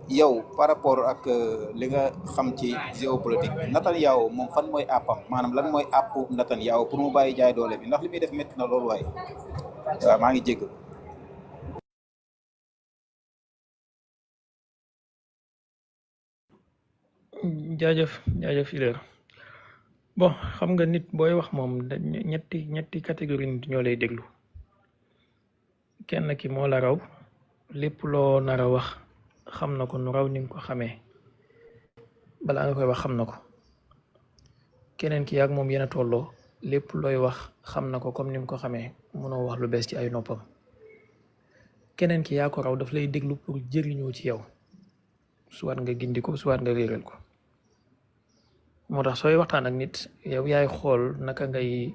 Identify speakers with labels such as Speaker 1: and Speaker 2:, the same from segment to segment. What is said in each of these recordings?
Speaker 1: yow par rapport ak li nga xam ci géopolitique bi Netanyahu moom fan mooy àppam maanaam lan mooy àppu Netanyahu pour mu bàyyi jaay doole bi ndax li muy def métti na loolu waaye waaw maa ngi jégg
Speaker 2: jaajëf jaajëf Hilaire bon xam nga nit booy wax moom ñetti catégorie nit ñoo lay déglu kenn ki moo la raw lépp loo nar a wax xam na ko nu raw ni nga ko xamee balaa nga koy wax xam na ko keneen ki yaag moom yéen a tolloo lépp looy wax xam na ko comme ni mu ko xamee mënoo wax lu bees ci ay noppam keneen ki yaa ko raw daf lay déglu pour jëriñoo ci yow soit nga gindi ko soit nga réeral ko moo tax sooy waxtaan ak nit yow yaay xool naka ngay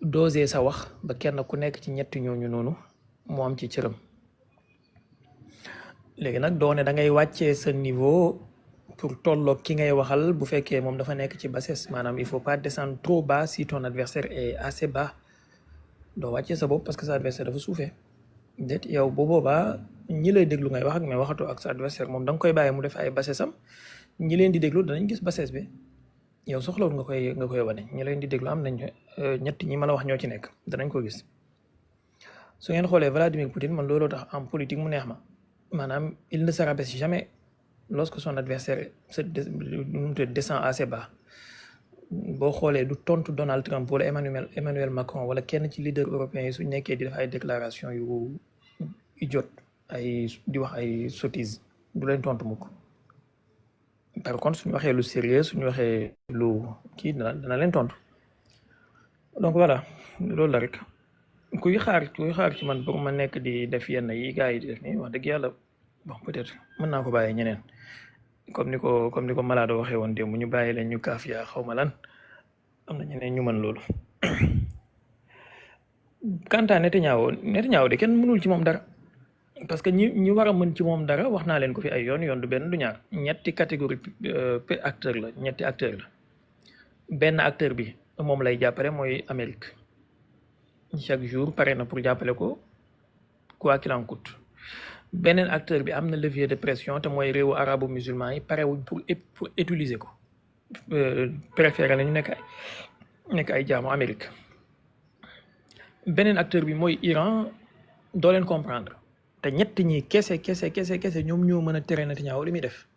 Speaker 2: doser sa wax ba kenn ku nekk ci ñetti ñooñu noonu mu am ci cëram léegi nag doone da ngay wàccee sa niveau pour tolloog ki ngay waxal bu fekkee moom dafa nekk ci bassesse maanaam il faut pas descendre trop bas si ton adversaire est assez bas doo wàccee sa bopp parce que sa adversaire dafa suufee déet yow bu boobaa ñi lay déglu ngay wax ak mais waxatoo ak sa adversaire moom da nga koy bàyyi mu def ay bassesse am ñi leen di déglu danañ gis bassesse bi yow soxlawul nga koy wane ñi leen di déglu am nañ ñett ñi ma la wax ñoo ci nekk danañ ko gis su ngeen xoolee Vladimir Poutine man looloo tax en politique mu neex ma maanaam il ne se rabaisse jamais lorsque son adversaire descend assez bas boo xoolee du tontu Donald Trump wala Emmanuel Macron wala kenn ci leader européen yi suñ nekkee di def ay déclaration yu jot ay di wax ay sottise du leen tontu mukk par contre suñu waxee lu sérieux suñu waxee lu kii dana leen tontu donc voilà loolu la rek kuy xaar ci man pour ma nekk di def yenn yi gars yi di def nii wax dëgg yàlla bon peut-être mën naa ko bàyyi ñeneen comme ni ko Malado waxee woon démb ñu bàyyi leen ñu kaaf yaa xaw ma lan am na ñeneen ñu mën loolu. quant à Netanyahu de kenn mënul ci moom dara parce que ñi war a mën ci moom dara wax naa leen ko fi ay yoon du benn du ñaar ñetti catégorie ñetti acteur la benn acteur bi moom lay jàppale mooy Amérique chaque jour pare na pour jàppale ko quoi qu'il en coûte. beneen acteur bi am na levier de pression te mooy réewu arabo musulman yi parewuñ pour utiliser ko préféré la ñu nekk ay jaamu Amérique. beneen acteur bi mooy Iran doo leen comprendre te ñett ñi kese ñoom ñoo mën a tere Netanyahu li muy def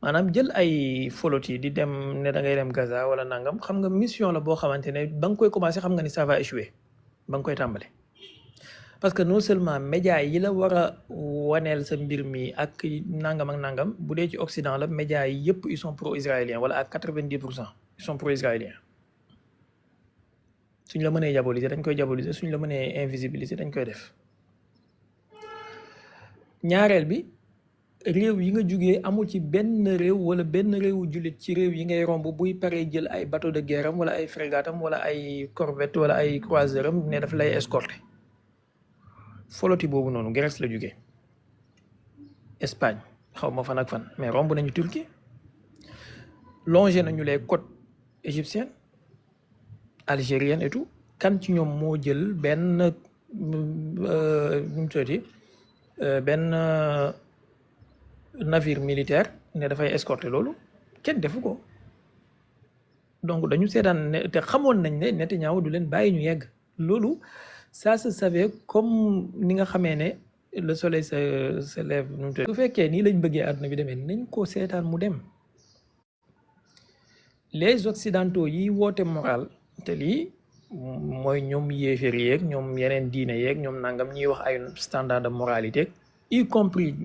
Speaker 2: maanaam jël ay folot yi di dem ne da ngay dem Gaza wala nangam xam nga mission la boo xamante ne ba nga koy commencé xam nga ni ça va échouer ba nga koy tàmbale. parce que non seulement média yi la war a waneel sa mbir mi ak nangam bu dee ci Occident la média yi yëpp ils sont pro-israéliens wala à 90% ils sont pro-israéliens suñ la mënee diaboliser dañ koy diaboliser suñ la mënee invisibiliser dañ koy def. ñaareel bi réew yi nga jugee amul ci benn réew wala benn réewu jullit ci réew yi ngay romb buy paree jël ay bateau de guerre am wala ay frégate am wala ay corvette wala ay croiseur am ne daf lay escorter. foloti boobu noonu Grèce la jógee Espagne xaw ma fan ak fan mais romb nañu Turquie longé nañu les côtes égyptiennes algériennes et tout kan ci ñoom moo jël benn benn navire militaire ne dafay escorter loolu kenn defu ko donc dañu seetaan ne te xamoon nañ ne Netanyahu du leen bàyyi ñu yegg loolu. ça se savait comme ni nga xamee ne le soleil se lève su fekkee nii lañ bëggee àdduna bi demee nañ ko seetaan mu dem les occidentaux yi woote moral te lii mooy ñoom yéeféer yeeg ñoom yeneen diine yeeg ñoom nangam ñuy wax ay standard de moralité y compris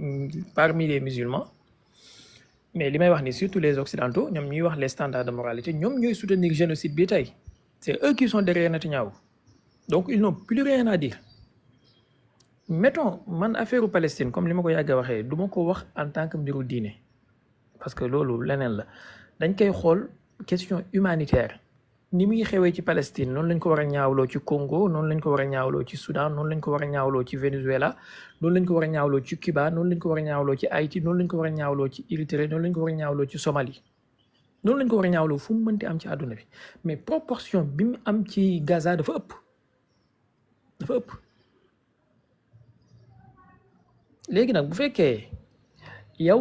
Speaker 2: parmi les musulmans mais li may wax ni surtout les occidentaux ñoom ñuy wax les standards de moralité ñoom ñooy soutenir génocide bi tey c'est eux qui sont derrière Netanyahu. donc ils n'ont plus rien à dire mettons man affaire Palestine comme li ma ko yàgg a waxee du ma ko wax en tant que mbiru diine parce que loolu leneen la dañ koy xool question humanitaire ni muy xewee ci Palestine noonu lañ ko war a ñaawloo ci Congo noonu lañ ko war a ñaawloo ci Soudan noonu lañ ko war a ñaawloo ci Venezuela noonu lañ ko war a ñaawloo ci Cuba noonu lañ ko war a ñaawloo ci Haïti noonu lañ ko war a ñaawloo ci Érythrée noonu lañ ko war a ñaawloo ci Somalie noonu lañ ko war a ñaawloo fu mu mënti am ci àdduna bi mais proportion bi mu am ci Gaza dafa ëpp léegi nag bu fekkee yow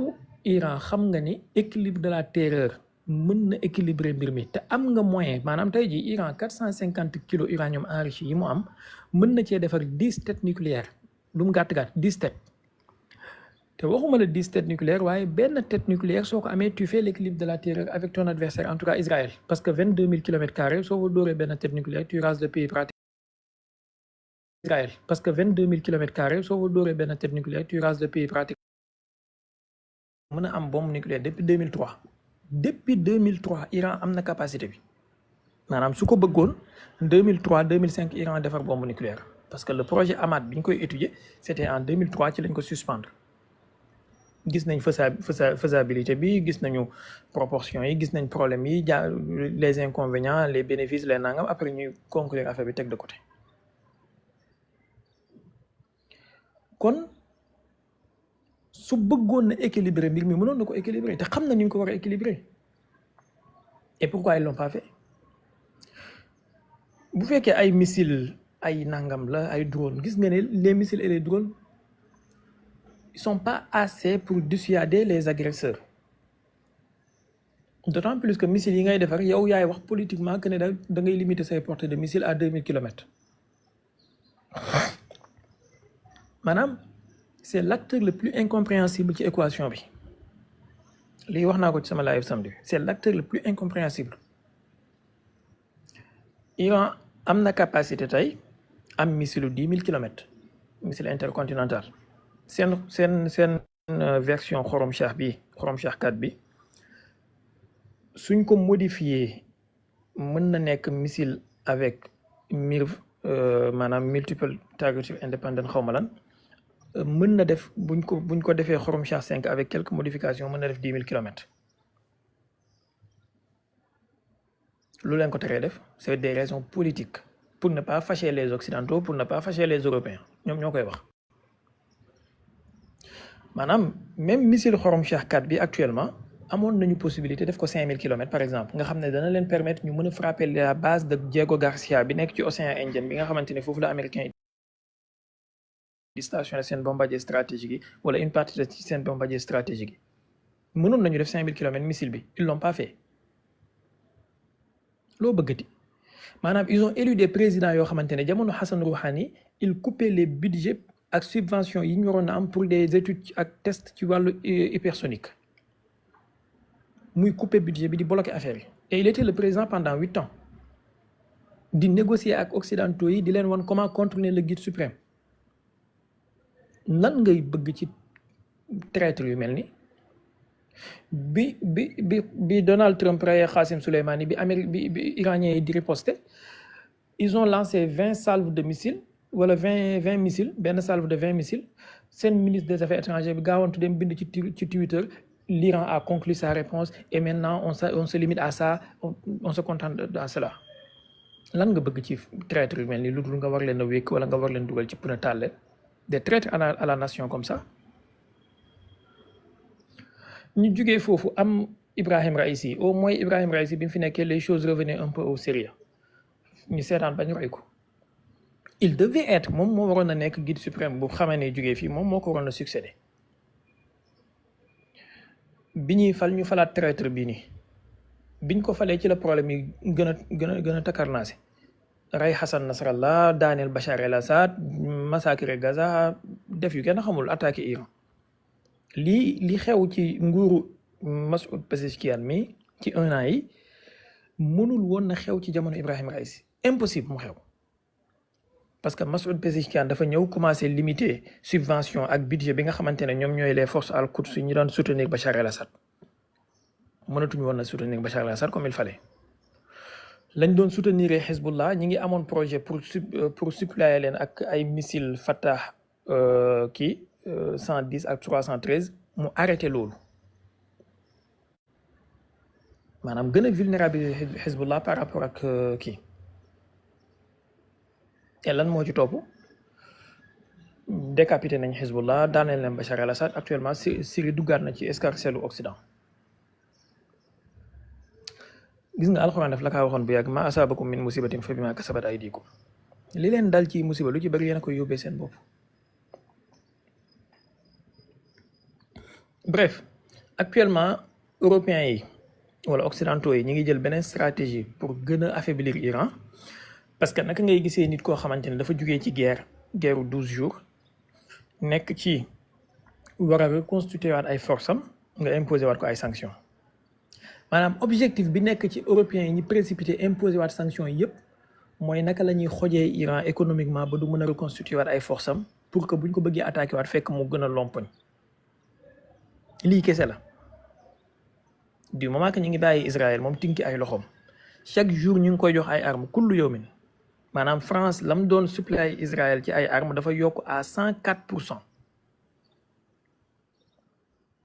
Speaker 2: Iran xam nga ni équilibre de la terreur mën na équilibrer mbir mi te am nga moyen maanaam tey jii Iran 450 kilos uranium enrichi yi mu am mën na cee defar 10 têtes nucléaires lu mu gàtt gàtt 10 têtes te waxuma la 10 têtes nucléaires waaye benn tête nucléaire soo ko amee tu fais l'équilibre de la terreur avec ton adversaire en tout cas Israël parce que 22 000 kilomètres carrés soo ko dóoree benn tête nucléaire tu rases le pays pratiquement. Israël parce que 22 000 kilomètres carrés soo ko dóoree benn tête nucléaire tu rases le pays pratiquement. mën a am bombe nucléaire depuis 2003 depuis 2003 Iran am na capacité bi maanaam su ko bëggoon 2003 2005 Iran defar bombe nucléaire parce que le projet Hamad bi ñu koy étudier c'était en 2003 ci lañ ko suspendre gis nañ faisabilité bi gis nañu proportion yi gis nañ problème yi les inconvénients les bénéfices les nangam après ñuy conclure affaire bi teg de côté kon su bëggoon na équilibrer mbir mi mënoon na ko équilibrer te xam na ni ñu ko war a équilibrer et pourquoi ils l'ont pas fait bu fekkee ay missiles ay nangam la ay drones gis nga ne les missiles et les drones ils sont pas assez pour dissuader les agresseurs d'autant plus que missiles yi ngay defar yow yaay wax politiquement que ne da ngay limiter say portée de missile à 2000 kilomètres maanaam c'est l'acteur le plus incompréhensible ci équation bi lii wax naa ko ci sama live samedi c'est l'acteur le plus incompréhensible Iran am na capacité tey am missile 10 000 kilomètres missile intercontinental seen version Xorom Shah bi Xorom Shah 4 bi suñ ko modifié mën na nekk missile avec MIRV maanaam multiple targeting independent xaw ma lan mën na def buñ ko defee Xorom Shah 5 avec quelques modifications mën na def 10 000 kilomètres lu leen ko teree def c'est des raisons politiques pour ne pas fâcher les occidentaux pour ne pas fâcher les européens ñoom ñoo koy wax maanaam même missile Xorom Shah 4 bi actuellement amoon nañu possibilité def ko 5000 kilomètres par exemple nga xam ne dana leen permettre ñu mën a frapper la base de Diego Garcia bi nekk ci océan Indien bi nga xamante ne foofu la américain yi di stationné seen bombardier stratégique yi wala une partie de seen bombardier stratégique yi mënoon nañu def 5000 kilomètres missile bi ils l'ont pas fait loo bëggati maanaam ils ont élu des présidents yoo xamante ne jamono Hassan Rouhani il coupait les budgets ak subventions yi ñu waroon a am pour des études ak tests ci wàllu hypersonique muy couper budget bi di bloquer affaire yi et il était le président pendant 8 ans di négocier ak occidentaux yi di leen wan comment contourner le guide suprême nan ngay bëgg ci traître yu mel ni bi Donald Trump rayé Qasem Soleimani bi Amérique bi iranien yi di riposter ils ont lancé 20 salves de missiles wala 20 missiles benn salve de 20 missiles seen ministre des affaires étrangères bi gaawantu dem bind ci Twitter l'Iran a conclu sa réponse et maintenant on se limite à ça on se contente à cela lan nga bëgg ci traître yu mel ni lu dul nga war leen a wékk wala nga war leen dugal ci puna tàlle des traîtres à la nation comme ça ñu jugee foofu am Ibrahim Raïsi au moins Ibrahim Raïsi bi mu fi nekkee les choses revenaient un peu au sérieux ñu seetaan ba ñu rey ko il devait être moom moo waroon a nekk guide suprême bu xamee ne jugee fii moom moo ko waroon a succéder bi ñuy fal ñu falaat traître bii nii biñ ko falee ci la problème yi gën a takarnaase rey Hassan Nasrallah daaneel Bachar el-Assad massacrer Gaza def yu kenn xamul attaquer Iran li xew ci nguuru Masoud Pezeshkian mi ci 1 an yi mënul woon na xew ci jamono Ibrahim Raïsi impossible mu xew parce que Masoud Pezeshkian dafa ñëw commencer limiter subvention ak budget bi nga xamante ne ñoom ñooy les forces al-Quds ñu doon soutenir Bachar el-Assad mënatuñu woon na soutenir Bachar el-Assad comme il fallait lañ doon soutenir Hezbollah ñi ngi amoon projet pour suppléer leen ak ay missiles Fatah 110 ak 313 mu arrêté loolu maanaam gën a vulnérabiliser Hezbollah par rapport ak kii et lan moo ci topp décapité nañ Hezbollah daaneel leen Bachar el-Assad actuellement Syrie duggaat na ci escarcelle Occident gis nga alxuraan daf la kaa waxoon bu yàgg ma asaabakum min musibatin fa bima kasabat aydikum li leen dal ci musiba lu ci bëri yéen a koy yóbbee seen bopp bref actuellement européens yi wala occidentaux yi ñi ngi jël beneen stratégie pour gën a affaiblir Iran parce que naka ngay gisee nit koo xamante ne dafa jugee ci guerre 12 jours nekk ci war a reconstituer waat ay force am nga imposer waat ko ay sanctions maanaam objectif bi nekk ci européens yi ñi précipité imposer waat sanctions yëpp mooy naka la ñuy xojee Iran économiquement ba du mën a reconstituer waat ay force am pour que buñ ko bëggee attaqué waat fekk mu gën a lompoñ lii kese la du moment que ñu ngi bàyyi Israël moom tinki ay loxoom chaque jour ñu ngi koy jox ay armes kullu yawmin maanaam France lam doon supply Israël ci ay armes dafa yokk à 104%.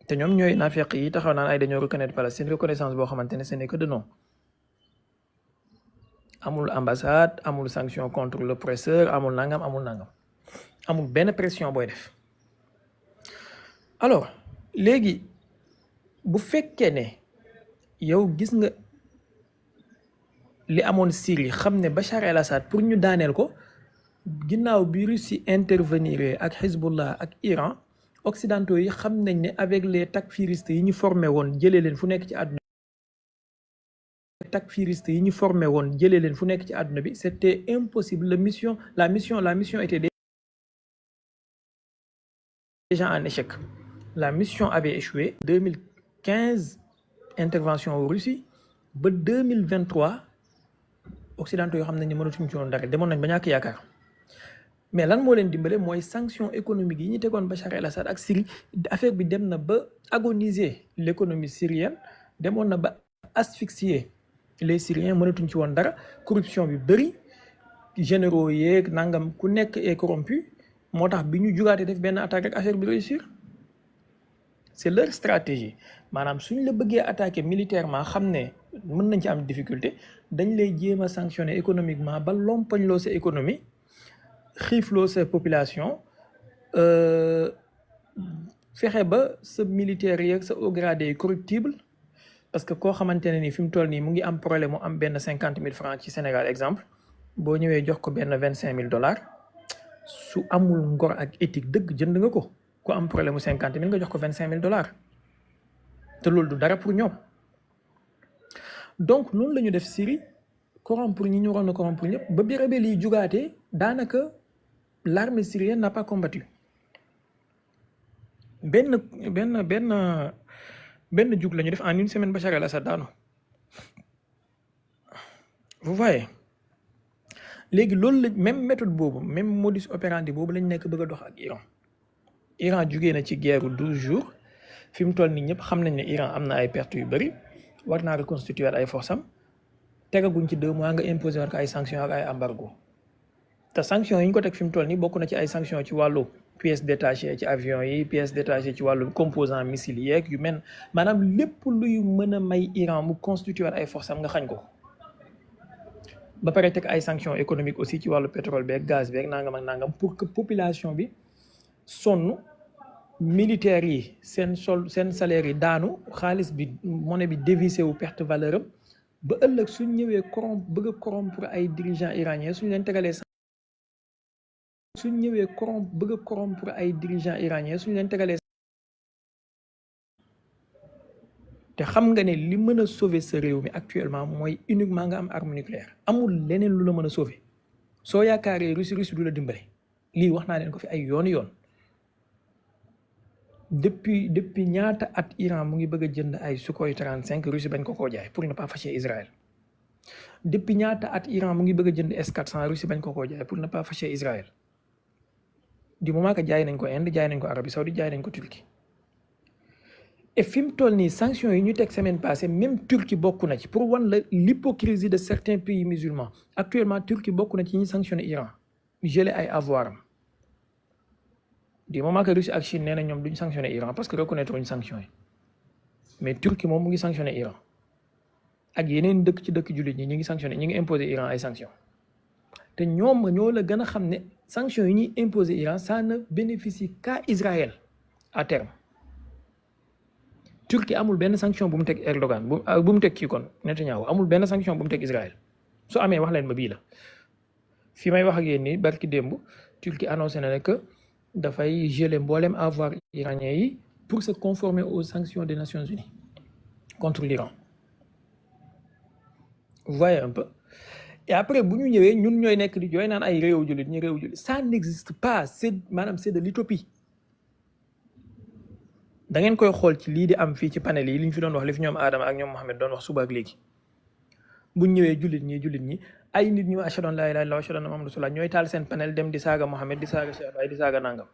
Speaker 2: te ñoom ñooy naafeq yi taxaw naan ay dañoo reconnaître Palestine reconnaissance boo xamante ne ce n'est que de nom amul ambassade amul sanction contre l'oppresseur amul nangam amul benn pression booy def alors léegi bu fekkee ne yow gis nga li amoon Syrie xam ne Bachar el-Assad pour ñu daaneel ko ginnaaw bi Russie intervenir ak Hezbollah ak Iran occidentaux yi xam nañ ne avec les takfiristes yi ñu formé woon jëlee leen fu nekk ci àdduna bi c'était impossible la mission était déjà en échec la mission avait échoué 2015 intervention wu Russie ba 2023 occidentaux yoo xam nañ ne mënatuñ ci woon dara demoon nañ ba ñàkk yaakaar mais lan moo leen dimbale mooy sanction économique yi ñu tegoon Bachar el-Assad ak Syrie affaire bi dem na ba agoniser l'économie syrienne demoon na ba asphyxier les Syriens mënatuñ ci woon dara corruption bi bëri généraux yeeg nangam ku nekk est corrompu moo tax bi ñu jugaatee def benn attaque rek affaire bi réussir c'est leur stratégie maanaam suñ la bëggee attaquer militairement xam ne mën nañ ci am difficulté dañ lay jéem a sanctionner économiquement ba lompañ loo sa économie xiifloo sa population fexe ba sa militaire yeeg sa haut gradé yi corruptible parce que koo xamante ne ni fi mu toll nii mu ngi am problème mu am benn 50 000 francs ci Sénégal exemple boo ñëwee jox ko benn $25,000 su amul ngor ak éthique dëgg jënd nga ko ku am problème mu 50 000 nga jox ko $25,000 te loolu du dara pour ñoom donc noonu la ñu def Syrie corrompre ñi ñu waroon a corrompre ñëpp ba bi rebelle yi jugaatee daanaka l'armée syrienne n'a pas combattu benn jug la ñu def en une semaine Bachar el-Assad daanu vous voyez léegi loolu la même méthode boobu même modus operandi boobu lañ nekk bëgg a dox ak Iran jugee na ci guerre 12 jours fi mu toll nii ñëpp xam nañ ne Iran am na ay pertes yu bëri war naa reconstituer ay forces am tegaguñ ci 2 mois nga imposer war ko ay sanctions ak ay embargo te sanctions yi ñu ko teg fi mu toll nii bokk na ci ay sanctions ci wàllu pièces détachées ci avions yi pièces détachées ci wàllu composants missiles yeeg yu mel maanaam lépp luy mën a may Iran mu constituer ay forces am nga xañ ko ba pare teg ay sanctions économiques aussi ci wàllu pétrole beeg gaz beeg nangam ak nangam pour que population bi sonn militaires yi seen salaire yi daanu xaalis bi monnaie bi dévissé wu perte valeur am ba ëllëg suñ ñëwee bëgg a corrompre ay dirigeants iraniens suñ leen tegalee te xam nga ne li mën a sauver sa réew mi actuellement mooy uniquement nga am arme nucléaire amul leneen lu la mën a sauver soo yaakaaree Russie du la dimbale lii wax naa leen ko fi ay yoon depuis ñaata at Iran mu ngi bëgg a jënd ay Sukhoi 35 Russie bañ ko koo jaay pour ne pas fâcher Israël depuis ñaata at Iran mu ngi bëgg a jënd S-400 Russie bañ ko koo jaay pour ne pas fâcher Israël du moment que jaay nañ ko Inde jaay nañ ko Arabie Saoudite jaay nañ ko Turquie et fi mu toll nii sanctions yi ñu teg semaine passée même Turquie bokk na ci pour wan la l'hypocrisie de certains pays musulmans actuellement Turquie bokk na ci ñi sanctionné Iran gelé ay avoirs am du moment que Russie ak Chine nee na ñoom duñ sanctionné Iran parce que reconnaître wuñ sanctions yi mais Turquie moom mu ngi sanctionné Iran ak yeneen dëkk ci dëkk jullit ñi ñu ngi sanctionné ñu ngi imposé Iran ay sanctions te ñoom ñoo la gën a xam ne sanctions yi ñuy imposé Iran ça ne bénéficie qu'à Israël à terme Turquie amul benn sanction bu mu teg Erdogan bu mu teg kii kon Netanyahu amul benn sanction bu mu teg Israël su amee wax leen ma bii la fi may wax ak yéen nii barki démb Turquie annoncé na ne que dafay geler mboolem avoir iranien yi pour se conformer aux sanctions des Nations Unies contre l'Iran. Vous voyez un peu. Et après bu ñu ñëwee ñun ñooy nekk di jooy naan ay réew jullit ñi réew jullit ça n'existe pas c'est maanaam c'est de l'utopie. da ngeen koy xool ci lii di am fii ci panel yi li ñu fi doon wax li fi ñoom Adama ak ñoom Mohamed doon wax suba ak léegi bu ñu ñëwee jullit ñi ay nit ñu ashhadu an laa ilaaha illallaah wa ashhadu anna Muhammadan rasuulullaah ñooy taal seen panel dem di saaga Mohamed di saaga Cheikh Baye di saaga nangam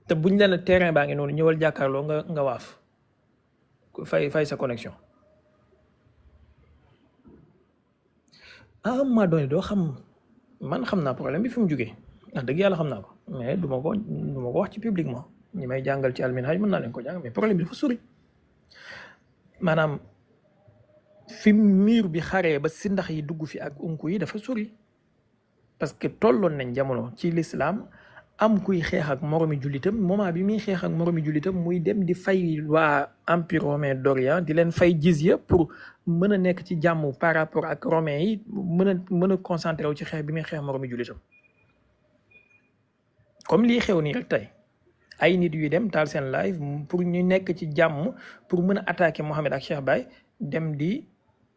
Speaker 2: te buñ leen terrain baa ngi noonu ñëwal jàkkaarloo nga waaf fay sa connexion. À un moment donné doo xam man xam naa problème bi fi mu jógee ndax dëgg yàlla xam naa ko mais du ma ko wax ci publiquement ñi may jàngal ci alminhaj mën naa leen ko jàng mais problème bi dafa sori maanaam fi mur bi xaree ba si ndax yi dugg fi ak unku yi dafa sori parce que tolloon nañ jamono ci l'islam am kuy xeex ak moromi jullitam moment bi muy xeex ak moromi jullitam muy dem di fay waa empire romain d'Orient di leen fay jizya pour mën a nekk ci jàmm par rapport ak romain yi mën a concentré wu ci xeex bi muy xeex moromi jullitam comme lii xew nii rek tey ay nit yu dem taal seen live pour ñu nekk ci jàmm pour mën a attaquer Mohamed ak Cheikh Baye dem di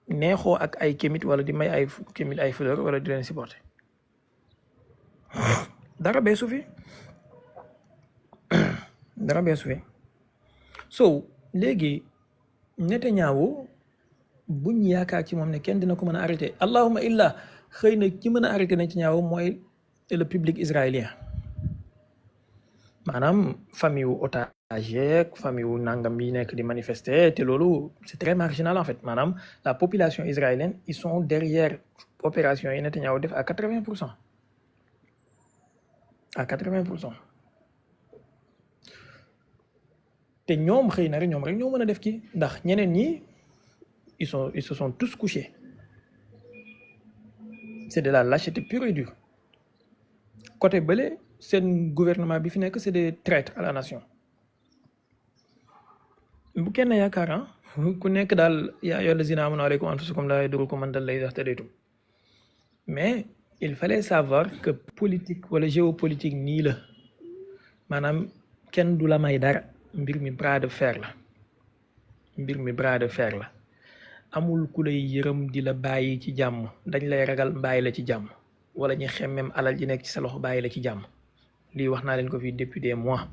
Speaker 2: neexoo ak ay kémit wala di may ay kémit ay fleur wala di leen supporter dara beesu fi so léegi Netanyahu buñ yaakaar ci moom ne kenn dina ko mën a arrêté allahumma illa xëy na ci mën a arrêté Netanyahu mooy le public israélien maanaam famille wu otage yeeg famille wu nangam yi nekk di manifester te loolu c'est très marginal en fait maanaam la population israélienne ils sont derrière opération yi Netanyahu def à 80%. À 80%. te ñoom xëy na rek ñoom rek ñoo mën a def kii ndax ñeneen ñi ils se sont tous couchés c'est de la lâcheté pure et dure côté bële seen gouvernement bi fi nekk c'est des traîtres à la nation bu kenn yaakaar ku nekk daal yaa ayyuhal lazina aamanu alaykum anfusakum laa yadurrukum man dalla izaa ihtadaytum mais il fallait savoir que politique wala géopolitique nii la maanaam kenn du la may dara mbir mi bras de fer la amul ku lay yërëm di la bàyyi ci jàmm dañ lay ragal bàyyi la ci jàmm wala ñu xemmem alal ji nekk ci sa loxo bàyyi la ci jàmm lii wax naa leen ko fii depuis des mois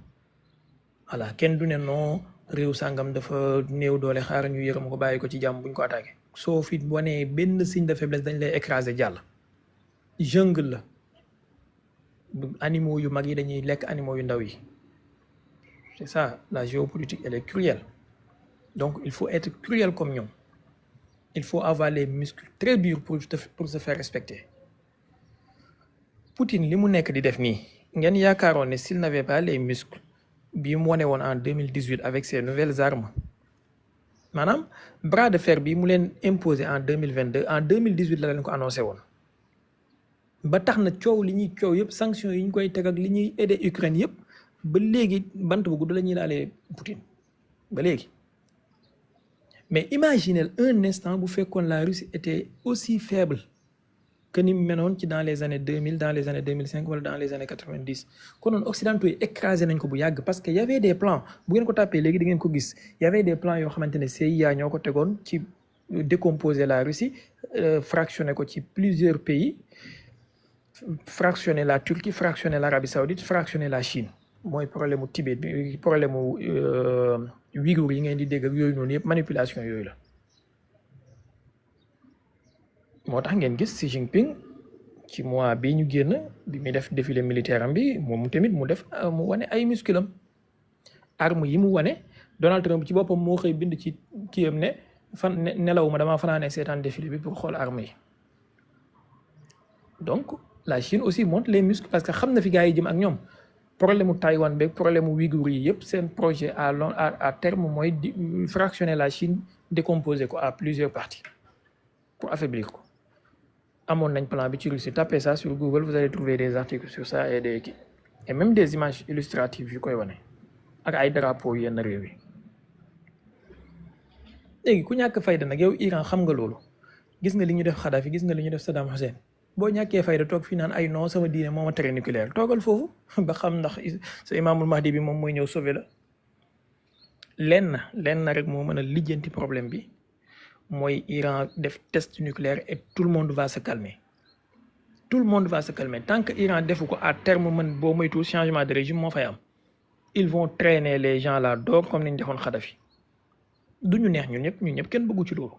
Speaker 2: voilà kenn du ne non réew sàngam dafa néew doole xaar ñu yërëm ko bàyyi ko ci jàmm buñ ko attaqué soo fi wanee benn signe de faiblesse dañ lay écraser jàll jungle la animaux yu mag yi dañuy lekk animaux yu ndaw yi c'est ça la géopolitique elle est cruelle donc il faut être cruel comme ñoom il faut avoir les muscles très durs pour se faire respecter Poutine li mu nekk di def nii ngeen yaakaaroon ne s'il n'avait pas les muscles bi mu wane woon en 2018 avec ses nouvelles armes maanaam bras de fer bi mu leen imposé en 2022 en 2018 la leen ko annoncé woon ba tax na coow li ñuy coow yëpp sanctions yi ñu koy teg ak li ñuy aider Ukraine yëpp ba léegi bant bu gudd la ñuy laalee Poutine ba léegi mais imaginez un instant bu fekkoon la Russie était aussi faible que ni mu menoon ci dans les années 2000 dans les années 2005 wala dans les années 90 konoon occidentaux yi écrasé nañ ko bu yàgg parce que y avait des plans bu ngeen ko tàppee léegi di ngeen ko gis y avait des plans yoo xamante ne CIA ñoo ko tegoon ci décomposer la Russie fractionner ko ci plusieurs pays fractionner la Turquie fractionner l'Arabie Saoudite fractionner la Chine mooy problème mu Tibet bi problème mu Ouïghour yi ngeen di dégg ak yooyu noonu yëpp manipulation yooyu la moo tax ngeen gis Xi Jinping ci mois bii ñu génn bi muy def défilé militaire am bi moom tamit mu wane ay musculam arme yi mu wane Donald Trump ci boppam moo xëy bind ci kiyam ne nelawuma damaa fanaane seetaan défilé bi pour xool arme yi donc la Chine aussi montre les muscles parce que xam na fi gars yi jëm ak ñoom problème mu Taïwan beeg problème mu Ouïghour yi yëpp seen projet à terme mooy di fractionner la Chine décomposer ko à plusieurs parties pour affaiblir ko amoon nañ plan bi ci Russie tapez ça sur Google vous allez trouver des articles sur ça et même des images illustratives yu koy wane ak ay drapeaux yenn réew yi léegi ku ñàkk fayda nag yow Iran xam nga loolu gis nga li ñu def Kadhafi gis nga li ñu def Saddam Hussein boo ñàkkee fayda toog fii naan ay non sama diine moo ma tere nucléaire toogal foofu ba xam ndax sa imaamul mahdi bi moom mooy ñëw sauver la. lenn rek moo mën a lijjanti problème bi mooy Iran def test nucléaire et tout le monde va se calmer. Tout le monde va se calmer tant que Iran defu ko à terme mën boo moytu changement de régime moo fay am. Ils vont traîner les gens là dehors comme ni ñu defoon Kadhafi du ñu neex ñun ñëpp kenn bëggu ci loolu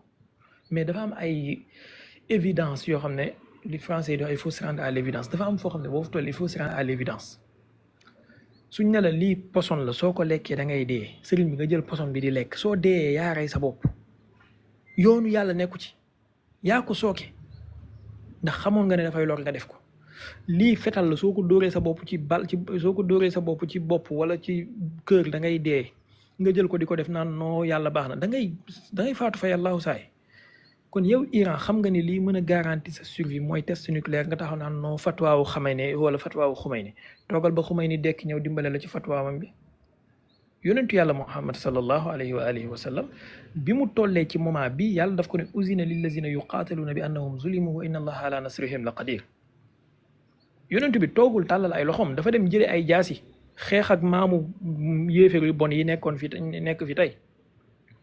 Speaker 2: mais dafa am ay évidence yoo xam ne li français yi il faut se rendre à l'évidence dafa am foo xam ne boo fa toll il faut se rendre à l'évidence suñ ne la lii poson la soo ko lekkee da ngay dee sëriñ bi nga jël poson bi di lekk soo dee yaa rey sa bopp yoonu yàlla nekku ci yaa ko sooke ndax xamoon nga ne dafay lor nga def ko lii fetal la soo ko dóoree sa bopp ci bal ci soo ko dóoree sa bopp ci bopp wala ci kër da ngay dee nga jël ko di ko def naan non yàlla baax na da ngay faatu fa yàllaahu saay kon yow Iran xam nga ni lii mën a garantie sa survie mooy test nucléaire nga taxaw naan non fatwaawu Khamenei wala fatwaawu Khomeini toogal ba Khomeini dekk ñëw dimbale la ci fatwaamam bi. yonentu yàlla Muhammad sallallahu alayhi wa alihi wa sallam bi mu tollee ci moment bi yàlla daf ko ne uzina lillazina yuqaataluuna bi annahum zulimu wa inna allaha ala nasrihim la qadir. yonentu bi toogul tàllal ay loxoom dafa dem jële ay jaasi xeex ak maamu yéeféer yu bon yi nekk fi tey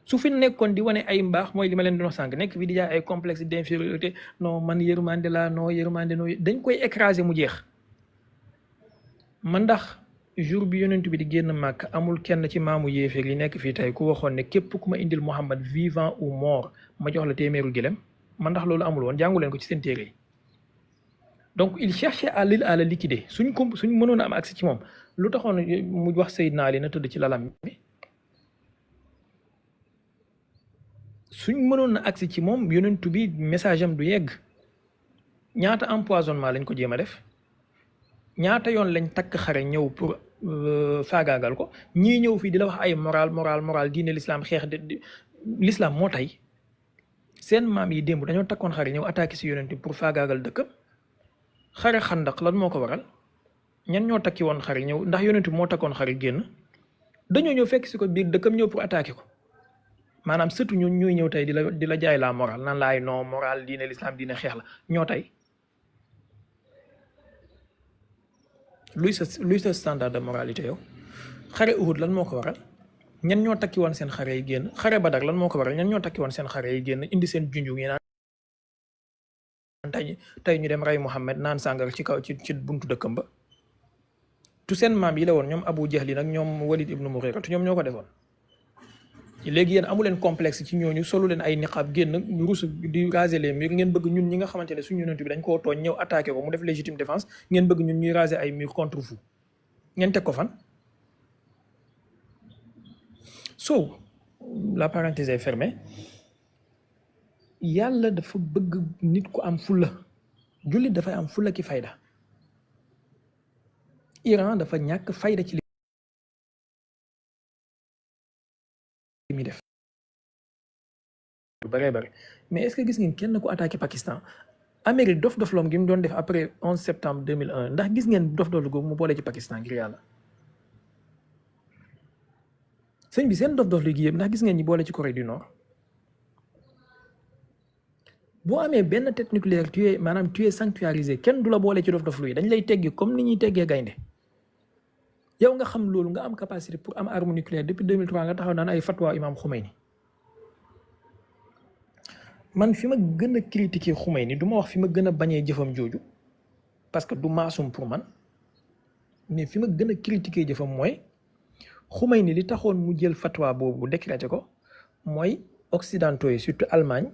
Speaker 2: su fi nekkoon di wane ay mbaax mooy li ma leen doon sànq nekk fi di jaay ay complexe d'infériorité non man yërmande la non yërmande non dañ koy écraser mu jeex. man ndax jour bi yonentu bi di génn màkk amul kenn ci maamu yéeféer yi nekk fii tey ku waxoon ne képp ku ma indil Muhammad vivant ou mort ma jox la téeméeru gëlem man ndax loolu amul woon jàngu leen ko ci seen téere yi. donc il cherchait à le liquider suñ mënoon a am accès ci moom lu taxoon mu wax Seydina Ali na tëdd ci lalam bi suñ mënoon na accès ci moom yonentu bi message am du yegg. ñaata empoisonnement lañ ko jéem a def ñaata yoon lañ takk xare ñëw pour faagaagal ko ñii ñëw fii di la wax ay moral diine l'islam xeex l'islam moo tey seen maam yi démb dañoo takkoon xare ñëw attaqué si yonentu bi pour faagaagal dëkkam. xare xandaq lan moo ko waral ñan ñoo takki woon xare ñëw ndax yonentu moo takkoon xare génn dañoo ñëw fekk si ko biir dëkkam ñëw pour attaquer ko maanaam surtout ñuy ñëw tey di la jaay la moral nan laay non moral diine l'islam diine xeex la ñoo tey luy sa standard de moralité yow. xare Uhud lan moo ko waral ñan ñoo takki woon seen xare yi génn xare Badar lan moo ko waral ñan ñoo takki woon seen xare yi génn indi seen junju ngi naan tey ñu dem rey Muhammad naan sàngar ci kaw ci buntu dëkkam ba tu seen maam yi la woon ñoom Abu Jahli nag ñoom Walid ibnu Mughira ñoom ñoo ko defoon. léegi yéen amu leen complexe ci ñooñu solu leen ay niqaab génn rus di raser les murs ngeen bëgg ñun ñi nga xamante ne suñu yonent bi dañ koo tooñ ñëw attaqué ko mu def légitime défense ngeen bëgg ñun ñuy raser ay murs contre vous ngeen teg ko fan. so la parenthèse est fermée. yàlla dafa bëgg nit ku am fulla jullit dafay am fulla ki fayda. Iran dafa ñàkk fayda ci li muy def lu bëree bëri mais est-ce que gis ngeen kenn ku attaqué Pakistan Amérique dof-dofloom gi mu doon def après 11 septembre 2001 ndax gis ngeen dof-doflu googu mu boole ci Pakistan ngir yàlla sëñ bi seen dof-doflu gi yëpp ndax gis ngeen ñi boole ci Corée du Nord. boo amee benn tête nucléaire tu es sanctuarisé kenn du la boole ci dof-doflu yi dañ lay teggi comme ni ñuy teggee gaynde yow nga xam loolu nga am capacité pour am arme nucléaire depuis 2003 nga taxaw naan ay fatwa imam Khomeini. man fi ma gën a critiquer Khomeini du ma wax fi ma gën a bañee jëfam jooju parce que du maasum pour man mais fi ma gën a critiquer jëfam mooy Khomeini li taxoon mu jël fatwa boobu décrété ko mooy occidentaux yi surtout Allemagne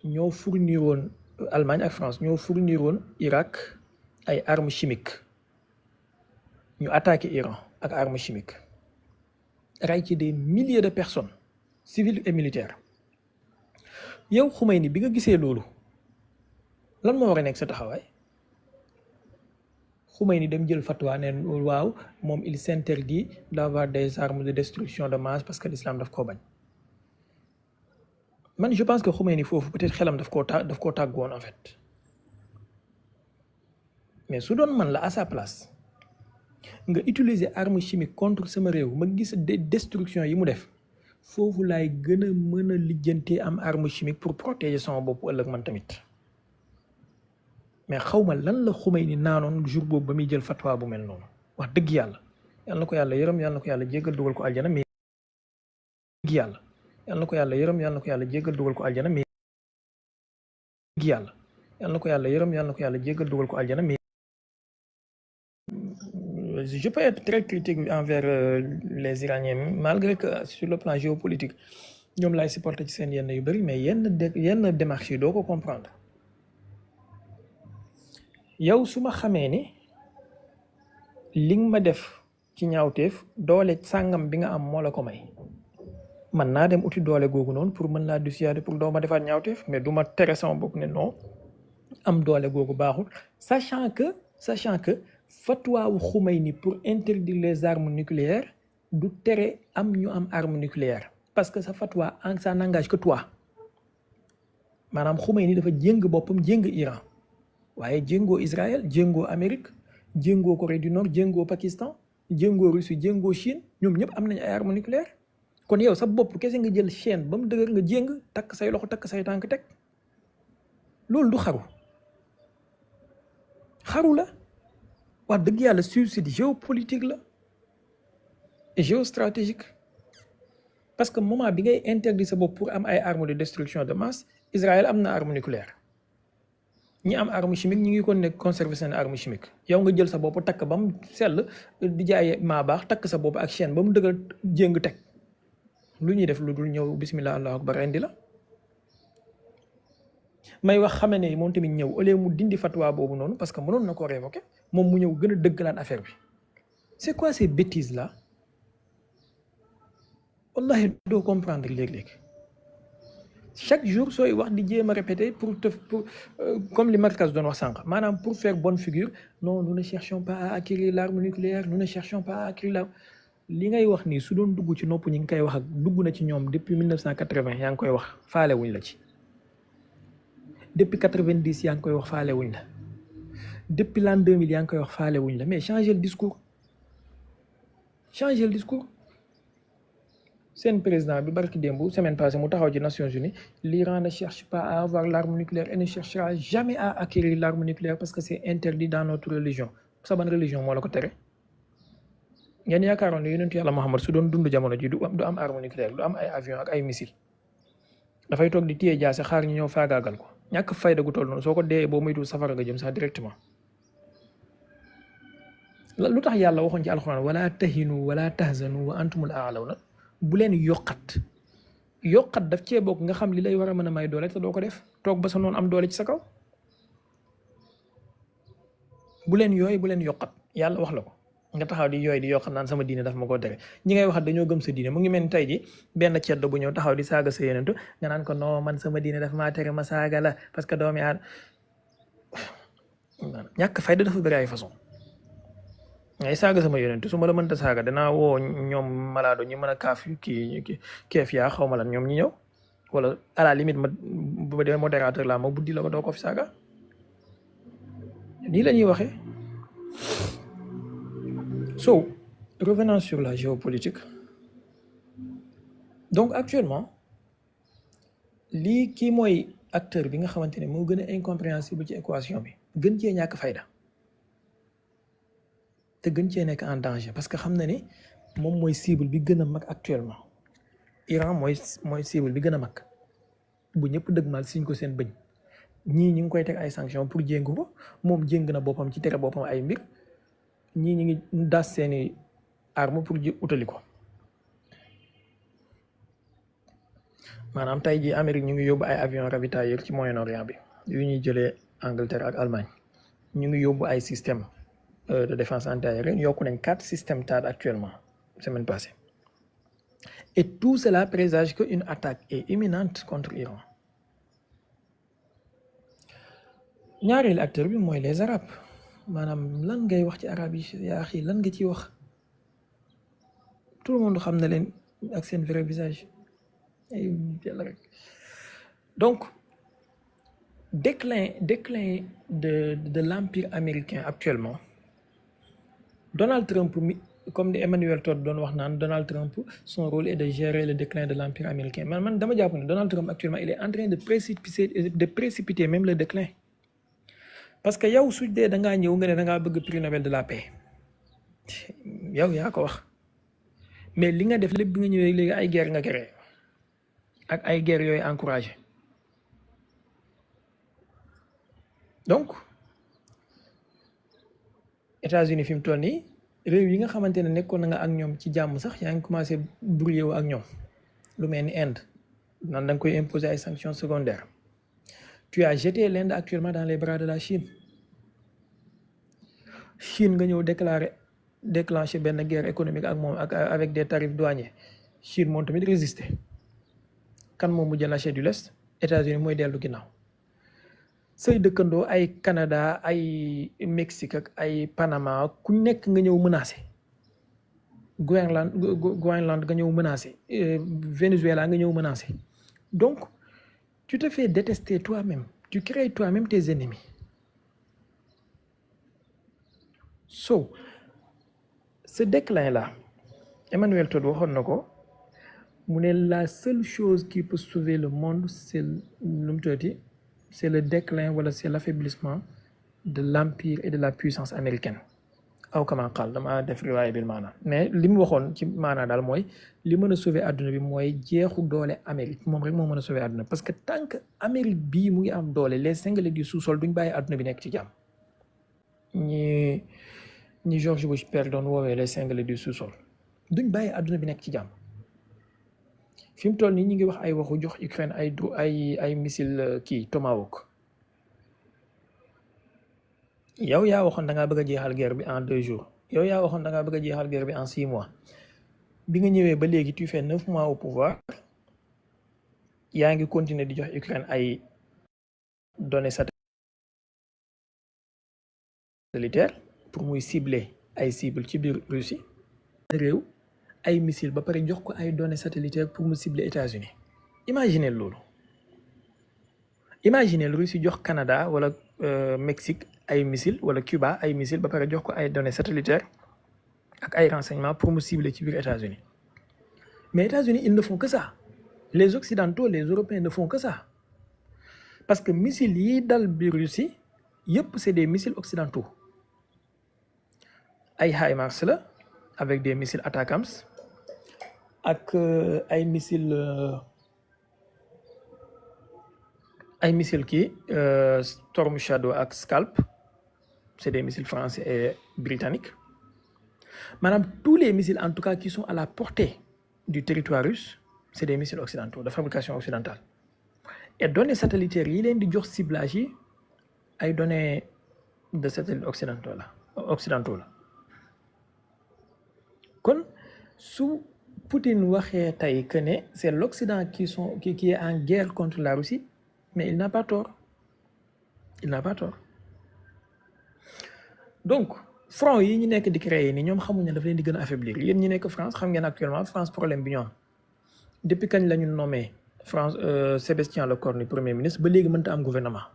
Speaker 2: ñoo fournir woon Allemagne ak France ñoo fournir woon Irak ay armes chimiques ñu attaqué Iran ak armes chimiques rey ci des milliers de personnes civiles et militaires yow Khomeini bi nga gisee loolu lan moo war a nekk sa taxawaay Khomeini dem jël fatwa ne waaw moom il s'interdit d'avoir des armes de destruction de masse parce que l'islam daf koo bañ. man je pense que Khomeini foofu peut-être xelam daf koo tàgg woon en fait mais su doon man la à sa place nga utiliser arme chimique contre sama réew ma gis destruction yi mu def foofu laay gën a mën a lijjantee am arme chimique pour protéger sama bopp ëllëg man tamit mais xaw ma lan la Khomeini naanoon jour boobu ba muy jël fatwa bu mel noonu wax dëgg yàlla yal na ko yàlla yërëm yal na ko yàlla jéggal dugal ko aljana mais dëgg yàlla yal na ko yàlla yërëm yal na ko yàlla jéggal dugal ko aljana mais dëgg yàlla yal na ko yàlla yërëm yal na ko yàlla jéggal dugal ko aljana mais je peux être très critique envers les Iraniens malgré que sur le plan géopolitique ñoom laay supporter ci seen yenn yu bëri mais yenn démarches yi doo ko comprendre yow su ma xamee ni li nga ma def ci ñaawteef doole sàngam bi nga am moo la ko may man naa dem uti doole googu noonu pour mën laa dissuader pour doo ma defaat ñaawteef mais du ma tere sama bopp ne non am doole googu baaxul sachant que fatwa wu Khomeini pour interdire les armes nucléaires du tere am ñu am arme nucléaire parce que sa fatwa ça n'engage que toi maanaam Khomeini dafa jéng boppam jéng Iran waaye jéngoo Israël jéngoo Amérique jéngoo Corée du Nord jéngoo Pakistan jéngoo Russie jéngoo Chine ñoom ñëpp am nañu ay armes nucléaires kon yow sa bopp kese nga jël chaîne ba mu dëgër nga jéng takk say loxo takk say tànk teg loolu du xaru la wax dëgg yàlla suicide géopolitique la et géostratégique parce que moment bi ngay interdire sa bopp pour am ay armes de destruction de masse Israël am na arme nucléaire ñi am arme chimique ñi ngi kon ne conserver seen arme chimique yow nga jël sa bopp takk ba mu sell di jaay maa baax takk sa bopp ak chaîne ba mu dëgër jéng teg lu ñuy def lu dul ñëw bismillah allahu akbar indi la may wax xame ne moom tamit ñëw au lieu mu dindi fatwa boobu noonu parce que mënoon na koo révoquer moom mu ñëw gën a dëggalaat affaire bi c'est quoi ces bêtises là wallahi doo comprendre léeg-léeg chaque jour sooy wax di jéem a répéter pour comme li Marcas doon wax sànq maanaam pour faire bonne figure non nous ne cherchons pas à acquérir l'arme nucléaire nous ne cherchons pas à acquérir l'arme li ngay wax nii su doon dugg ci nopp ñi ngi koy wax ak dugg na ci ñoom depuis 1980 yaa ngi koy wax faale wuñ la ci depuis 90 yaa ngi koy wax faale wuñ la depuis l'an 2000 yaa ngi koy wax faale wuñ la mais changer le discours seen président bi barki démb semaine passée mu taxaw ci Nations Unies l'Iran ne cherche pas à avoir l'arme nucléaire et ne cherchera jamais à acquérir l'arme nucléaire parce que c'est interdit dans notre religion sa ban religion moo la ko tere ngeen yaakaaroon ne yonentu yàlla Muhammad su doon dund jamono ji du am arme nucléaire du am ay avion ak ay missile dafay toog di téye jaase xaar ñu ñëw faagaagal ko ñàkk fayda gu toll noonu soo ko dee boo moytu safara nga jëm sax directement lu tax yàlla waxoon ci alxuraan wala tahinu wala tahzanu wa antumul a'lawna bu leen yokkat daf cee bokk nga xam li lay war a mën a may doole te doo ko def toog ba sa noonu am doole ci sa kaw bu leen yokkat yàlla wax la ko nga taxaw di yooy di yokkat naan sama diine daf ma koo tere ñi ngay waxat dañoo gëm sa diine mu ngi mel ni tey ji benn ceddo bu ñëw taxaw di saaga sa yenentu nga naan ko non man sama diine daf maa tere ma saaga la parce que doomi aad ñàkk fayda dafa bëri ay façon ngay saaga sama yonent su ma la mënta saaga danaa woo ñoom malaado ñi mën a kaaf keef yaa xaw ma lan ñoom ñi ñëw wala à la limite bu dee modérateur la ma buddi la ko doo ko fi saaga nii la ñuy waxee. So revenons sur la géopolitique donc actuellement lii kii mooy acteur bi nga xamante ne moo gën a incompréhensible ci équation bi gën cee ñàkk fayda te gën cee nekk en danger parce que xam na ni moom mooy cible bi gën a mag actuellement Iran mooy cible bi gën a mag bu ñëpp dëgmal siñ ko seen bëñ ñii ñi ngi koy teg ay sanctions pour jéng ko moom jéng na boppam ci tere boppam ay mbir ñii ñi ngi das seeni arme pour utali ko maanaam tey jii Amérique ñu ngi yóbbu ay avion ravitailleurs ci Moyen-Orient bi yu ñuy jëlee Angleterre ak Allemagne ñu ngi yóbbu ay système de défense antiaérienne yokku nañ 4 systèmes THAAD actuellement semaine passée et tout cela présage que une attaque est imminente contre Iran. ñaareelu acteur bi mooy les arabes maanaam lan ngay wax ci arab yi yaa xii lan nga ciy wax tout le monde xam na leen ak seen vrai visage ay yàlla rek donc déclin de l'empire américain actuellement Donald Trump comme ni Emmanuel Todd doon wax naan Donald Trump son rôle est de gérer le déclin de l'empire américain man dama jàpp ne Donald Trump actuellement il est en train de précipiter même le déclin parce que yow su dee da ngaa ñëw nga ne da ngaa bëgg prix Nobel de la paix yow yaa ko wax mais li nga def lépp bi nga ñëwee léegi ay guerre nga créé ak ay guerre yooyu encouragé donc États-Unis fi mu toll nii réew yi nga xamante ne nekkoon na nga ak ñoom ci jàmm sax yaa ngi commencé brouillé wu ak ñoom lu mel ni Inde nan da nga koy imposer ay sanctions secondaires tu as jeté l'Inde actuellement dans les bras de la Chine nga ñëw déclencher benn guerre économique ak moom ak avec des tarifs douaniers Chine moom tamit résister kan moom mujj lâcher du lest États-Unis mooy dellu ginnaaw say dëkkandoo ay Canada ay Mexique ak ay Panama ku nekk nga ñëw menacé Groenland nga ñëw menacé Venezuela nga ñëw menacé donc tu te fais détester toi-même tu crées toi-même tes ennemis so ce déclin là Emmanuel Todd waxoon na ko mu ne la seule chose qui peut sauver le monde c'est c'est le déclin wala c'est l'affaiblissement de l'empire et de la puissance américaine aw kama qaal dama def riwaaya bil maanaam mais li mu waxoon ci maanaam daal mooy li mën a sauver àdduna bi mooy jeexu doole Amérique moom rek moo mën a sauver àdduna parce que tant que Amérique bii mu ngi am doole les cinglés du sous-sol duñ bàyyi àdduna bi nekk ci jàmm ñi George Bush père doon woowee les cinglés du sous-sol duñ bàyyi àdduna bi nekk ci jàmm fi mu toll nii ñu ngi wax ay waxu jox Ukraine ay missile kii Tomahawk yow yaa waxoon da ngaa bëgg a jeexal guerre bi en 2 jours yow yaa waxoon da ngaa bëgg a jeexal guerre bi en 6 mois bi nga ñëwee ba léegi tu fais 9 mois au pouvoir yaa ngi continuer di jox Ukraine ay données satellitaires pour muy cibler ay cibles ci biir Russie réew ay missile ba pare jox ko ay données satellitaires pour mu cibler États-Unis imaginez loolu imaginez Russie jox Canada wala Mexique ay missile wala Cuba ay missile ba pare jox ko ay données satellitaires ak ay renseignements pour mu cibler ci biir États-Unis mais États-Unis ils ne font que ça les Occidentaux les Européens ne font que ça parce que missiles yi dal biir Russie yëpp c'est des missiles occidentaux ay HIMARS la avec des missiles ATACMS ak ay missiles kii Storm Shadow ak Scalp c'est des missiles français et britanniques maanaam tous les missiles en tout cas qui sont à la portée du territoire russe c'est des missiles occidentaux de fabrication occidentale et données satellitaires yi leen di jox ciblage yi ay données de satellites occidentaux la kon su Poutine waxee tey que ne c'est l'Occident qui est en guerre contre la Russie mais il n'a pas tort donc front yi ñu nekk di créer ni ñoom xamuñ ne daf leen di gën a affaiblir yéen ñi nekk France xam ngeen actuellement France problème bi ñu am depuis kañ la ñu nommé France Sébastien Lecornu premier ministre ba léegi mënta am gouvernement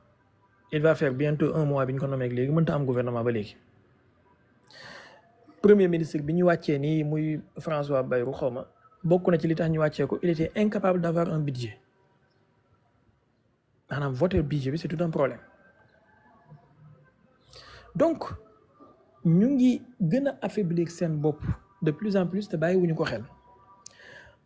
Speaker 2: il va faire bientôt 1 mois bi ñu ko nommé ak léegi mënta am gouvernement ba léegi premier ministre bi ñu wàccee nii muy François Bayrou xawma bokk na ci li tax ñu wàccee ko il était incapable d'avoir un budget maanaam voter budget bi c'est tout un problème donc ñu ngi gën a affaiblir seen bopp de plus en plus te bàyyiwuñu ko xel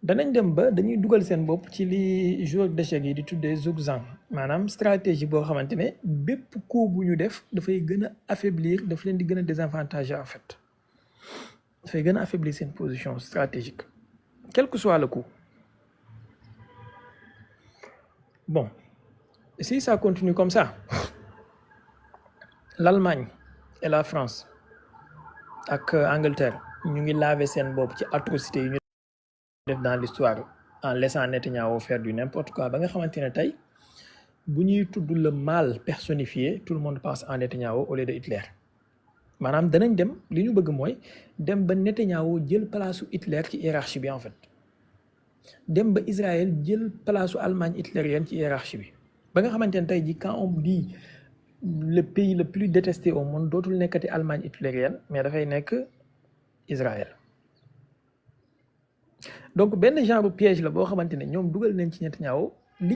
Speaker 2: danañ dem ba dañuy dugal seen bopp ci li joueur d'échecs yi di tuddee zugzwang maanaam stratégie boo xamante ne bépp coup bu ñu def dafay gën a affaiblir daf leen di gën a désavantager en fait dafay gën a affaiblir seen position stratégique quel que soit le coup bon si ça continue comme ça l'Allemagne et la France ak Angleterre ñu ngi laver seen bopp ci atrocité yi ñu def dans l'histoire en laissant Netanyahu faire du n'importe quoi ba nga xamante ne tey bu ñuy tudd le mal personnifié tout le monde pense en Netanyahu au lieu de Hitler maanaam danañ dem li ñu bëgg mooy dem ba Netanyahu jël place Hitler ci hiérarchie bi en fait dem ba Israël jël place Allemagne hitlérienne ci hiérarchie bi ba nga xamante ne tey ji quand on dit le pays le plus détesté au monde dootul nekkati Allemagne hitlérienne mais dafay nekk Israël donc benn genre piège la boo xamante ne ñoom dugal nañ ci Netanyahu li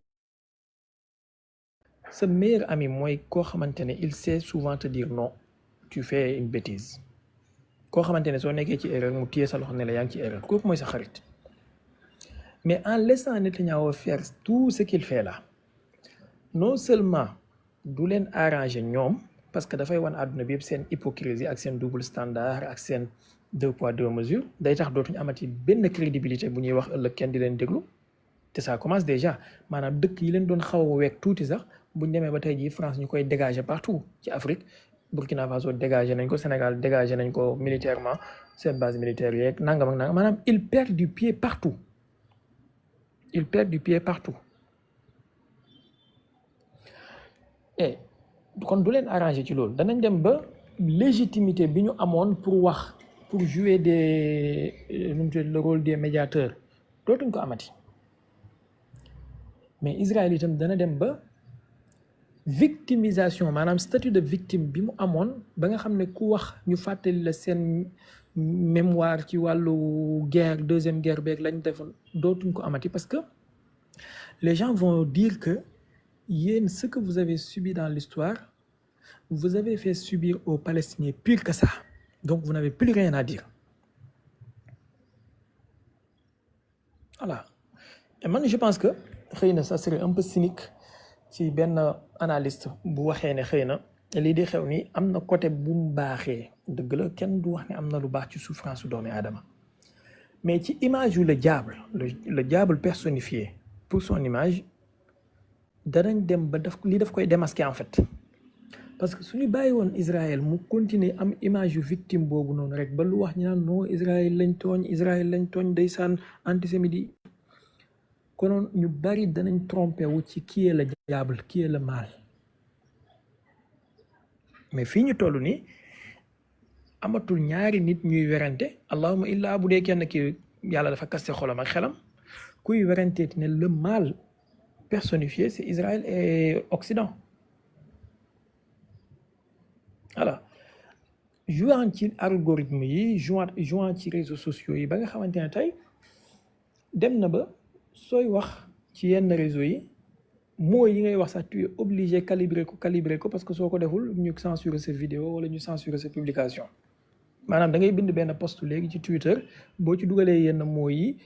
Speaker 2: sa meilleur ami mooy koo xamante ne il sait souvent te dire non tu fais une bêtise koo xamante ne soo nekkee ci erreur mu téye sa loxo ne la yaa ngi ci erreur kooku mooy sa xarit mais en laissant Netanyahu faire tout ce qu'il fait là non seulement du leen arranger ñoom parce que dafay wan àdduna bi yëpp seen hypocrisie ak seen double standard ak seen 2 poids 2 mesures day tax dootuñu amati benn crédibilité bu ñuy wax ëllëg kenn di leen déglu te ça commence déjà maanaam dëkk yi leen doon xaw a weeg tuuti sax buñ demee ba tey jii France ñu koy dégager partout ci Afrique Burkina Faso dégager nañ ko Sénégal dégager nañ ko militairement seen base militaire yeeg nangam ak nangam maanaam il perd du pied partout il perd du pied partout et kon du leen arranger ci loolu danañ dem ba légitimité bi ñu amoon pour wax pour jouer le rôle des médiateurs dootuñ ko amati mais Israël itam dana dem ba victimisation maanaam statut de victime bi mu amoon ba nga xam ne ku wax ñu fàttali la seen mémoire ci wàllu guerre deuxième guerre beeg lañ defoon dootuñ ko amati parce que les gens vont dire que yéen ce que vous avez subi dans l'histoire vous avez fait subir aux Palestiniens pire que ça donc vous n'avez plus rien à dire voilà et man je pense que xëy na ça serait un peu cynique ci benn analyste bu waxee ne xëy na lii di xew ni am na côté bu mu baaxee dëgg la kenn du wax ne am na lu baax ci souffrance su doomi aadama mais ci image yu le diable personnifié pour son image danañ dem ba lii daf koy démasquer en fait parce que suñu bàyyi woon Israël mu continuer am image yu victime boobu noonu rek ba lu wax ñu naan non Israël lañ tooñ ndeysaan antisémite yi konoon ñu bari danañ trompé wu ci qui est le diable qui est le mal mais fii ñu toll nii amatul ñaari nit ñuy werante allahuma illaa bu dee kenn ki yàlla dafa kaste xolam ak xelam kuy werante ne le mal personnifié c'est Israël et Occident voilà jouant ci algorithme yi jouant ci réseaux sociaux yi ba nga xamante ne tey dem na ba sooy wax ci yenn réseau yi mots yi ngay wax sax tu es obligé calibrer ko parce que soo ko deful ñu censurer sa vidéo wala ñu censurer sa publication maanaam da ngay bind benn post léegi ci Twitter boo ci dugalee yenn mots yi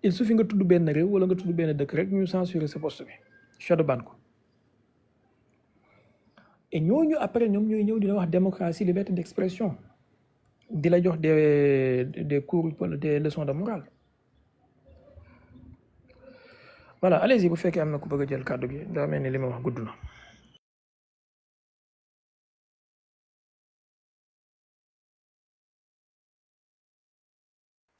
Speaker 2: il suffit nga tudd benn réew wala nga tudd benn dëkk rek ñu censurer sa post bi shadowban ko et ñooñu après ñoom ñooy ñëw di la wax démocratie liberté d'expression di la jox des cours des leçons de morale voilà allez-y bu fekkee am na ku bëgg a jël kàddu gi daa mel ni li ma wax gudd na.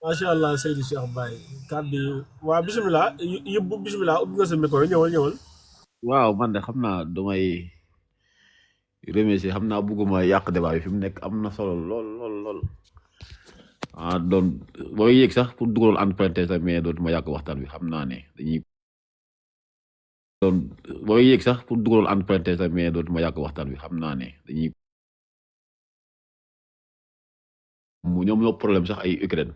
Speaker 3: macha allah Seydou Cheikh Baye kàddu yi waaw bisimilah yëpp bisimilah ubbi nga sa micro ñëwal.
Speaker 4: waaw man de xam naa damay remercier xam naa bëgguma yàq débat bi fi mu nekk am na solo lool doon booy yéeg sax pour dugal entre parenthèses mais dootuma yàq waxtaan bi xam naa ne dañuy booy yéeg sax pour dugal entre parenthèses mais dootuma yàq waxtaan bi xam naa ne dañuy ñoom ñoo problème sax ay Ukraine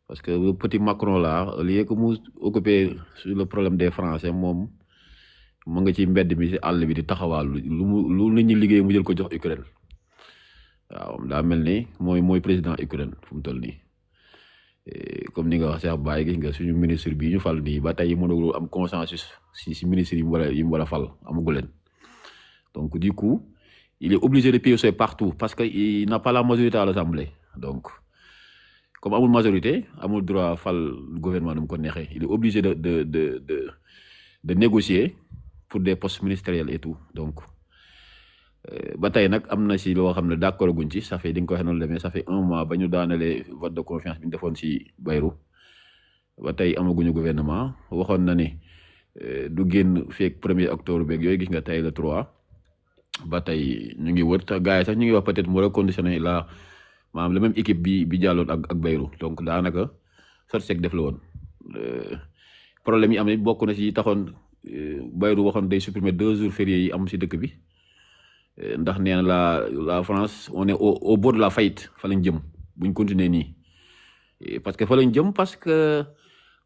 Speaker 4: parce que le petit Macron là au lieu que mu occupé sur le problème des Français moom mu nga ci mbedd mi ci àll bi di taxawaal lu nit ñi liggéey mu jël ko jox Ukraine waaw daa mel ni mooy président Ukraine fu mu toll nii comme ni nga wax Cheikh Baye gis nga suñu ministre bi ñu fal nii ba tey mënagul am consensus si ministre yi mu war a fal amagu leen donc du coup il est obligé de piocher partout parce que il n'a pas la majorité à l'Assemblée donc comme amul majorité amul droit fal gouvernement nu mu ko neexee il est obligé de négocier pour des postes ministériels et tout donc ba tey nag am na si loo xam ne d'accord guñ ci ça fait di nga ko waxee noonu demee ça fait 1 mois ba ñu daanelee vote de confiance bi ñu defoon si Bayrou ba tey amaguñu gouvernement waxoon na ne du génn feek 1er octobre beeg yooyu gis nga tey le 3 ba tey ñu ngi wër te gars yi sax ñu ngi wax peut-être mu reconditionné la maanaam la même équipe bi jàlloon ak Bayrou donc daanaka sot sec def la woon problème yi am ne bokk na si taxoon Bayrou waxoon day supprimer 2 jours fériés yi am si dëkk bi ndax nee na la France on est au bord de la faillite fa lañ jëm buñ continuer nii parce que fa lañ jëm parce que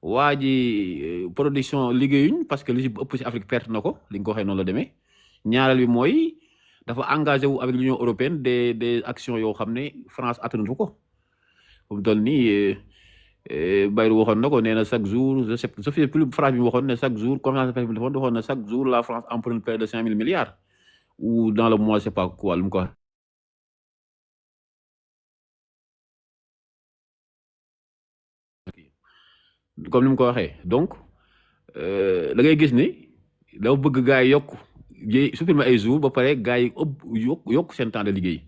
Speaker 4: waa ji production liggéeyuñ parce que li si ëpp si Afrique perte na ko li nga ko waxee noonu la demee ñaareel bi mooy dafa engagé wu avec l'Union européenne des actions yoo xam ne France attanatu ko fu mu toll nii Bayrou waxoon na ko nee na chaque jour je sais plus phrase bi mu waxoon ne chaque jour conférence de presse bi defoon waxoon na chaque jour la France emprunte près de 5 000 milliards ou dans le mois je sais pas quoi lu mu ko wax comme ni mu ko waxee donc da ngay gis ni dafa bëgg gars yi supprimer ay jours ba pare gars yi yokk seen temps de liggéey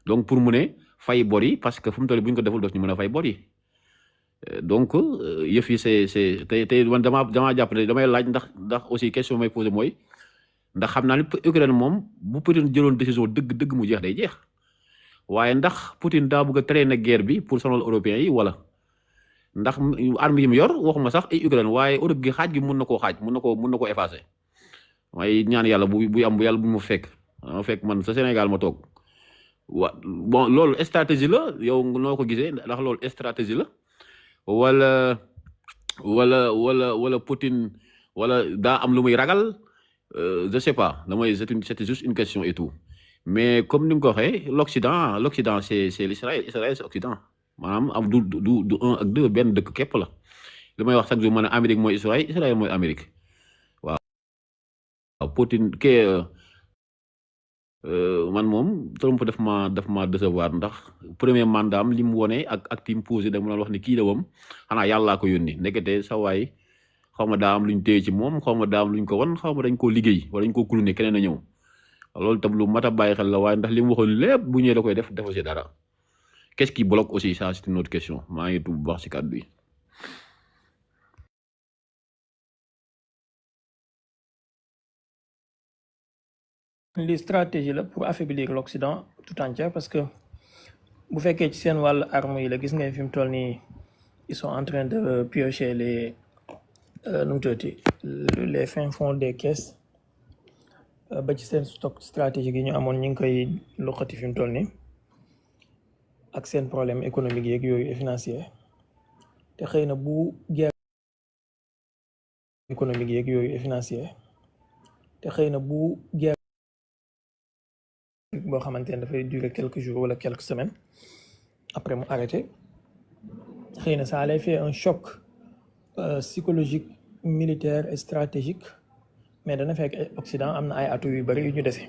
Speaker 4: donc pour mu ne fay bor yi parce que fu mu toll bu ñu ko deful dootu ñu mën a fay bor yi donc yëf yi c'est tey man damaa jàpp ne damay laaj ndax aussi question may posé mooy ndax xam naa ne Ukraine moom bu Poutine jëloon décision dëgg mu jeex day jeex waaye ndax Poutine daa bëgg a traîner guerre bi pour sonal européens yi wala ndax armes yi mu yor waxuma sax ay Ukraine waaye Europe gi xaaj gi mun na koo effacer waaye ñaan yàlla bu am bu yàlla bu mu fekk man sa Sénégal ma toog bon loolu stratégie la yow noo ko gisee ndax loolu stratégie la wala Poutine wala daa am lu muy ragal je sais pas c'était juste une question et tout mais comme ni nga ko waxee l'Occident c'est l'Israël c'est Occident maanaam am du 1 ak 2 benn dëkk képp la li may wax chaque jour ma ne Amérique mooy Israël mooy Amérique waaw Poutine man moom Trump daf ma décevoir ndax premier mandat am li mu wone ak team posé dama doon wax ne kii la moom xanaa yàllaa ko yónni ndekete sa waay xaw ma daa am luñ téye ci moom xaw ma daa am luñ ko wan xaw ma dañ koo liggéey wala dañ koo kulune keneen a ñëw loolu tam lu mat a bàyyi xel la waaye ndax li mu waxoon lépp bu ñëwee da koy defu si dara qu'est-ce qui bloque aussi ça c'est une autre question maa ngi tudd bu baax si kàddu yi.
Speaker 2: li stratégie la pour affaiblir l'Occident tout entier parce que bu fekkee ci seen wàllu armes yi la gis nga fi mu toll nii ils sont en train de piocher les fins fonds des caisses ba ci seen stock stratégique yi ñu amoon ñu ngi koy loxati fi mu toll nii ak seen problème économique yeeg yooyu et financier te xëy na bu guerre économique yeeg yooyu et financier te xëy na bu guerre boo xamante ne dafay durer quelques jours wala quelques semaines après mu arrêté xëy na ça allait faire un choc psychologique militaire et stratégique mais dana fekk Occident am na ay atouts yu bari yu ñu dese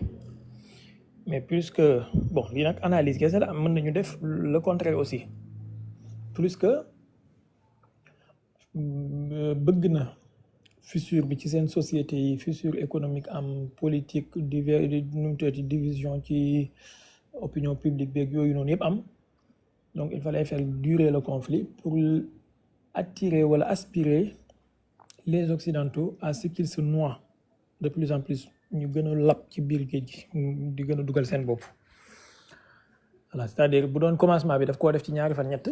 Speaker 2: mais plus que bon lii nag analyse kese la mën nañu def le contraire aussi plus que bëgg na fissure bi ci seen société yi fissure économique am politique division ci opinion publique beeg yooyu noonu yëpp am donc il fallait faire durer le conflit pour attirer wala aspirer les occidentaux à ce qu'ils se noient de plus en plus ñu gën a lap ci biir géej gi di gën a dugal seen bopp voilà c'est-à-dire bu doon commencement bi daf koo def ci ñaari fan ñett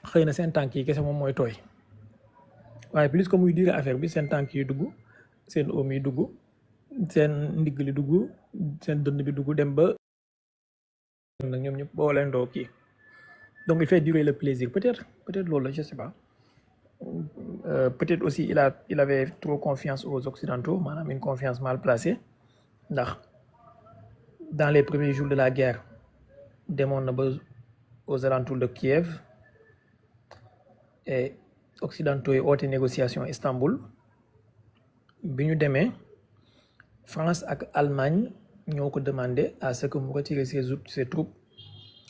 Speaker 2: xëy na seen tànk yi kese moom mooy tooy waaye plus que muy durer affaire bi seen tànk yi dugg seen oom yi dugg seen ndigg li dugg seen dënd bi dugg dem ba nag ñoom ñëpp boo leen doo kii donc il fait durer le plaisir peut-être loolu la je sais pas peut-être aussi il avait trop confiance aux occidentaux maanaam une confiance mal placée ndax dans les premiers jours de la guerre demoon na ba aux alentours de Kiev et occidentaux yi oote négociation Istanbul bi ñu demee France ak Allemagne ñoo ko demandé à ce que mu retire ses troupes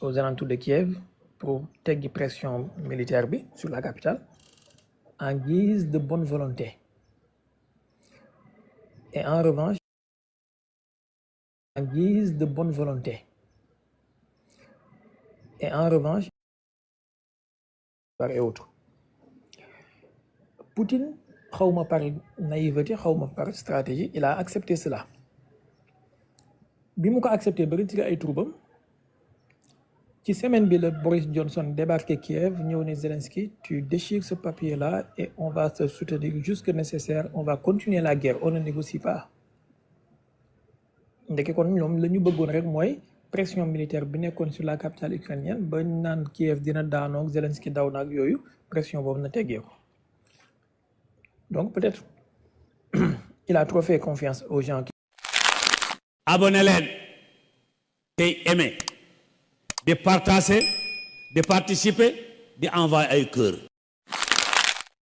Speaker 2: aux alentours de Kiev pour teggi pression militaire bi sur la capitale en guise de bonne volonté et en revanche et autres Poutine xawma par naïveté xawma par stratégie il a accepté cela bi mu ko accepté ba retiré ay troupes ci semaine bi la Boris Johnson débarqué Kiev ñëw ne Zelensky tu déchires ce papier là et on va te soutenir jusque nécessaire on va continuer la guerre on ne négocie pas ndeke kon ñoom la ñu bëggoon rek mooy pression militaire bi nekkoon sur la capitale ukrainienne ba naan Kiev dina daanoog Zelensky daw naag yooyu pression boobu na teggee ko donc peut-être il a trop fait confiance aux gens
Speaker 5: abonné leen tey aimé di partager di participer di envoyer ay cœur